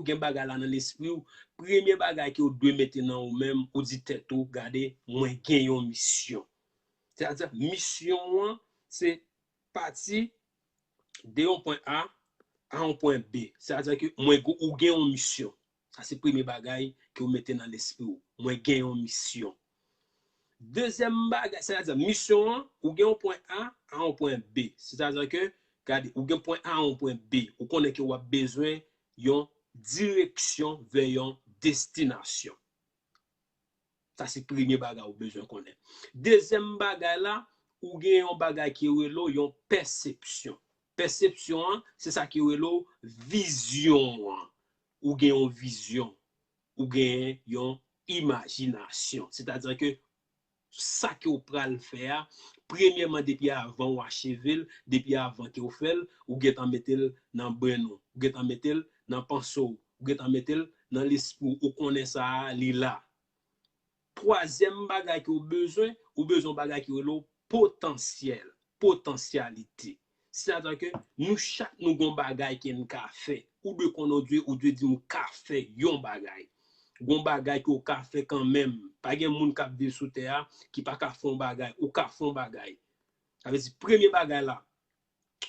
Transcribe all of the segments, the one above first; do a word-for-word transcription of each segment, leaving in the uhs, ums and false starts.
ou gen bagay la nan lespri w, premye bagay ke ou dwe mete nan ou menm, ou di tèt ou, gade, mwen gen yon misyon. Sètadi, misyon an, se pati de yon pwen A a yon pwen B. Sètadi ke mwen, ou gen yon misyon. Sa se premye bagay ke ou mete nan lespri w. Mwen gen yon misyon. Dezyèm bagay, sètadi misyon an, ou gen yon pwen A a yon pwen B. Sètadi ke, gade, ou gen pwen A a yon pwen B. Ou konnen ke w ap bezwen yon direksyon vè yon destinasyon. Sa se premye bagay ou bezwen konnen. Dezyèm bagay la, ou gen yon bagay ki rele w yon pèsepsyon. Pèsepsyon an, se sa ki rele w vizyon an. Ou gen yon vizyon. Ou gen yon imajinasyon. Sètadi ke sa ke w pral fè a, premyèman, depi avan w acheve l, depi avan ke w fè l, ou gentan mete l nan brenn ou, ou gentan mete l nan panse w, ou gentan mete l nan lespri w, ou konnen sa a, li la. Twazyèm bagay ke w bezwen, ou bezwen yon bagay ki rele w potansyèl, potansyalite. Sètadi ke nou chak nou gon bagay ke n ka fè. Ou dwe konnen, ou dwe, ou dwe di m ka fè yon bagay. Gon bagay ke w ka fè kanmenm. Pa gen moun k ap viv sou tè a ki pa ka fè yon bagay. Ou ka fè yon bagay. Sa vle di, premye bagay la,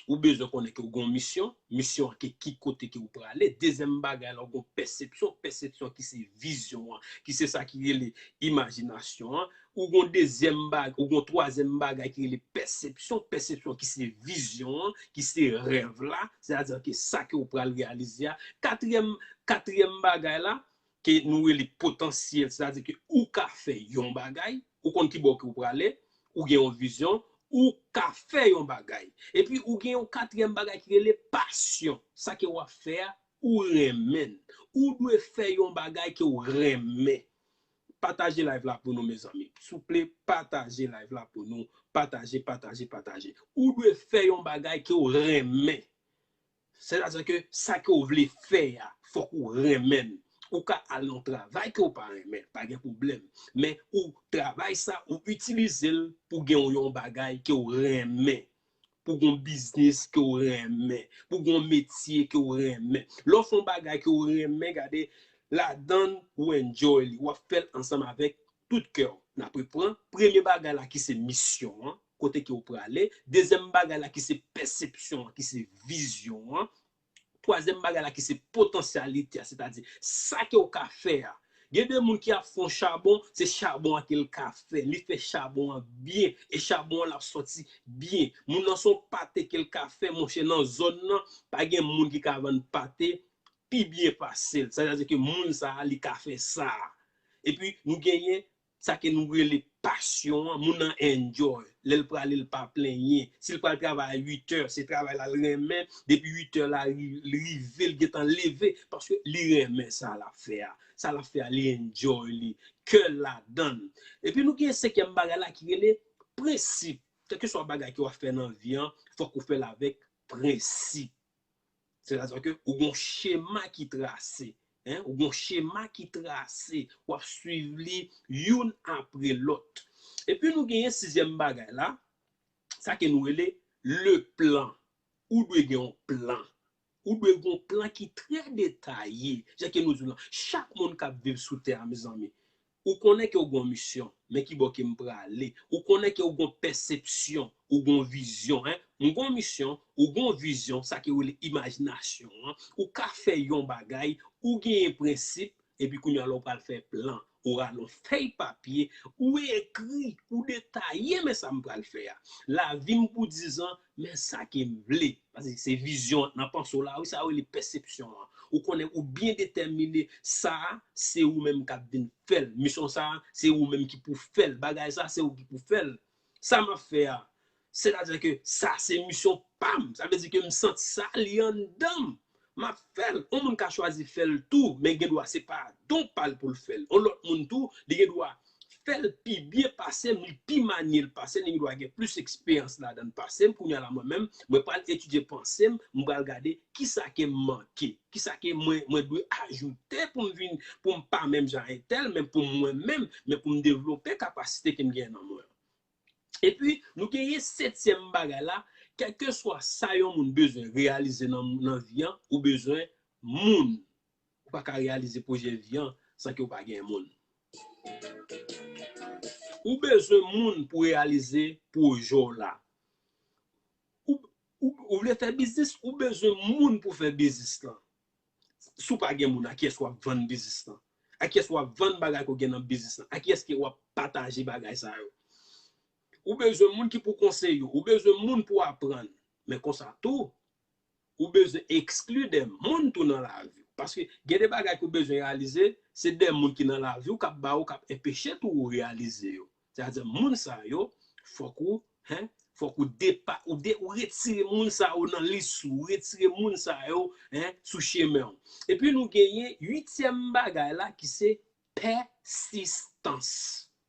ou bezwen konnen ke w gon misyon. Misyon an ke ki kote ke w prale. Dezyèm bagay la, ou gon pèsepsyon. Pèsepsyon ki se vizyon an, ki se sa ki rele imajinasyon an. Ou gon dezyèm bagay, ou gon twazyèm bagay ki rele pèsepsyon. Pèsepsyon ki se vizyon an, ki se rèv la. Sètadi ke sa ke w pral reyalize a. Katriyèm, katriyèm bagay la, ke nou rele potansyèl, sètadi ke ou ka fè yon bagay, ou konn ki bò ke w prale, ou gen yon vizyon, ou ka fè yon bagay. Epi ou gen yon katriyèm bagay ki rele pasyon. Sa ke w ap fè a, ou renmen l. Ou dwe fè yon bagay ke w renmen. Pataje live la pou nou, mezanmi. Souple, pataje live la pou nou. Pataje, pataje, pataje. Ou dwe fè yon bagay ke w renmen. Sètadi ke sa ke w vle fè a, fòk ou renmen l. Ou ka al nan yon travay ke w pa renmen, pa gen pwoblèm. Men ou travay sa, ou itilize l pou gen yon bagay ke w renmen. Pou gen yon biznis ke w renmen. Pou gen yon metye ke w renmen. Lè w fè yon bagay ke w renmen, gade, ladan l, ou enjoy li. W ap fè l ansanm avèk tout kè w. N ap reprann. Premye bagay la ki se misyon an, kote ke w prale. Dezyèm bagay la ki se pèsepsyon an, ki se vizyon an. Twazyèm bagay la ki se potansyalite a, sètadi sa ke w ka fè a. Gen de moun ki ap fè yon chabon, se chabon an ke l ka fè. Li fè chabon an byen, e chabon an l ap sòti byen. Moun nan se yon pate ke l ka fè, monchè, nan zòn nan, pa gen moun ki ka vann pate pi byen pase l. Sètadi ke moun sa a, li ka fè sa. Epi nou genyen sa ke nou rele pasyon an, moun nan enjoy. Lè l prale, l pa plenyen. Si l pral travay a uit è, se travay la l renmen, depi uit è la ri- rive, l gentan leve, paske li renmen sa l ap fè a. Sa l ap fè a, li enjoy li. Kè l ladan l. Epi nou gen senkyèm bagay la ki rele prensip. Kèlkeswa bagay ke w ap fè nan vi an, fòk ou fè l avèk prensip. Sètadi ke ou gon chema ki trase. Hein? Ou gon chema ki trase. W ap swiv li youn apre lòt. Epi nou genyen sizyèm bagay la, sa ke nou rele le plan. Ou dwe gen yon plan. Ou dwe gen yon plan ki trè detaye. Jan ke nou di w lan, chak moun k ap viv sou tè a, mezanmi, ou konnen ke w gen yon misyon, men ki bò ke m prale. Ou konnen ke w gen yon pèsepsyon, ou gen yon vizyon, hein. M gen yon misyon, ou gen yon vizyon, sa ke rele imajinasyon an. Ou ka fè yon bagay, ou genyen prensip, epi kounye a la w pral fè plan. Ou rale yon fèy papye, ou ekri, ou detaye, men sa m pral fè a. Lavi m pou diz an, men sa ke m vle. Paske se vizyon nan panse w la, wi, sa yo rele pèsepsyon an. Ou konnen ou byen detèmine, sa a, se ou menm k ap vin fè l. Misyon sa a, se ou menm ki pou fè l. Bagay sa a, se ou ki pou fè l. Sa m ap fè a, sètadi ke sa se misyon pa m. Sa vle di ke m santi sa, li anndan m. M ap fè l. Yon moun ka chwazi fè l tou, men gen dwa se pa don pa l pou l fè l. Yon lòt moun tou, li gen dwa fè l pi byen pase m, li pi manye l pase m, li gen dwa gen plis eksperyans ladan l pase m. Kounye a la, mwen menm, mwen pral etidye panse m, m pral gade kisa ke m manke, kisa ke mwen, mwen dwe ajoute pou m vin, pou m pa menm jan entèl, men pou mwen menm, men pou m devlope kapasite ke m genyen nan mwen an. Epi, nou genyen setyèm bagay la, kèlkeswa sa yon moun bezwen reyalize nan, nan vi an, ou bezwen moun. pa ka reyalize pwojè vi an san ke w pa gen moun. Ou bezwen moun pou reyalize pwojè w la. Ou, ou, ou vle fè biznis, ou bezwen moun pou fè biznis lan. Si w pa gen moun, a kiyès w ap vann biznis lan? A kiyès w ap vann bagay ke w gen nan biznis lan? A kiyès ke w ap pataje bagay sa yo? Ou bezwen moun ki pou konseye w. Ou bezwen moun pou aprann. Men konsa tou, ou bezwen ekskli de moun tou nan lavi w. Paske gen de bagay ke w bezwen reyalize, se de moun ki nan lavi w k ap ba w, k ap enpeche tou ou reyalize yo. Sètadi, moun sa yo, fòk ou, hein, fòk ou depa, ou, de, ou retire moun sa yo nan lis ou, ou retire moun sa yo, hein, sou chemen w. Epi nou genyen uityèm bagay la ki se pèsistans.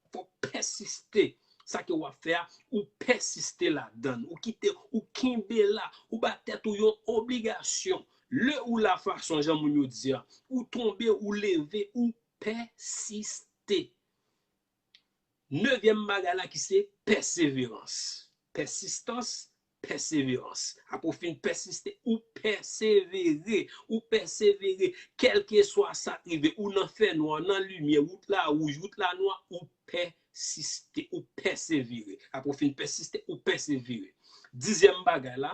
Fò w pèsiste. Sa ke w ap fè a, ou pèsiste ladan l. Ou kite, ou kenbe la, ou ba tèt ou yon obligasyon. Le ou la fason jan moun yo di a, ou tonbe, ou leve, ou pèsiste. Nevyèm bagay la ki se pèseverans. Pèsistans, pèseverans. Apre w fin pèsiste, ou pèsevere, ou pèsevere. Kèlkeswa sa k rive, ou nan fènwa, nan limyè, wout la wouj, wout la nwa, ou pèsiste, ou pèsevere. Apre w fin pèsiste, ou pèsevere. Dizyèm bagay la,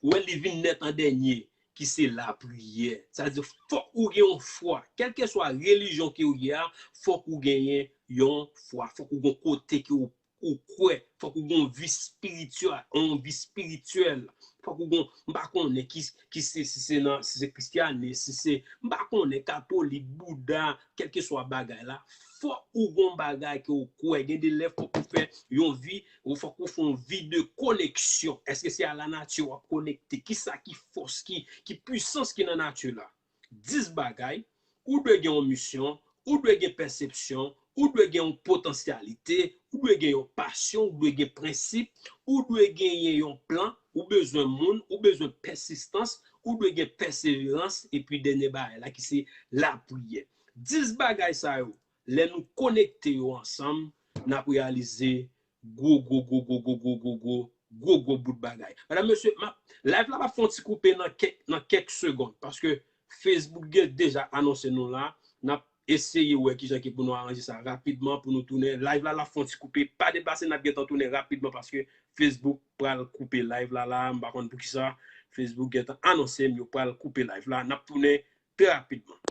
ou wè li vin nèt an dènye, ki se lapriyè. Sa vle di, fòk ou gen yon fwa. Kèlkeswa relijyon ke w ye a, fòk ou genyen yon fwa. Fòk ou gen yon kote ke w, ou kwè. Fòk ou gen yon vi espirityèl, yon vi espirityèl. Fòk ou gen, m pa konnen ki, ki se, si se nan, si se kristyanis, si se, m pa konnen, katolik, bouda, kèlkeswa bagay la. Fòk ou gen yon bagay ke w kwè. Gen de lè fòk ou fè yon vi, ou fòk ou fè yon vi de koneksyon. Èske se a lanati w ap konekte? Kisa ki fòs, ki, ki pwisans ki nan nati la? Dis bagay, ou dwe gen yon misyon, ou dwe gen pèsepsyon, ou dwe gen yon potansyalite, ou dwe gen yon pasyon, ou dwe gen prensip, ou dwe genyen yon plan, ou bezwen moun, ou bezwen pèsistans, ou dwe gen pèseverans, epi dènye bagay la ki se lapriyè. Dis bagay sa yo, lè nou konekte yo ansanm, n ap reyalize gwo, gwo, gwo, gwo, gwo, gwo, gwo, gwo, gwo, gwo bout bagay. Medam, mesye, m ap, live la p ap fè yon ti koupe nan kèk, nan kèk segonn, paske Facebook gen deja anonse nou la. N ap eseye wè kijan ki pou nou aranje sa rapidman pou nou tounen. Live la, l ap fè yon ti koupe. Pa deplase, n ap gentan tounen rapidman paske Facebook pral koupe live la la. M pa konn poukisa. Facebook gentan anonse m yo pral koupe live la. N ap tounen trè rapidman.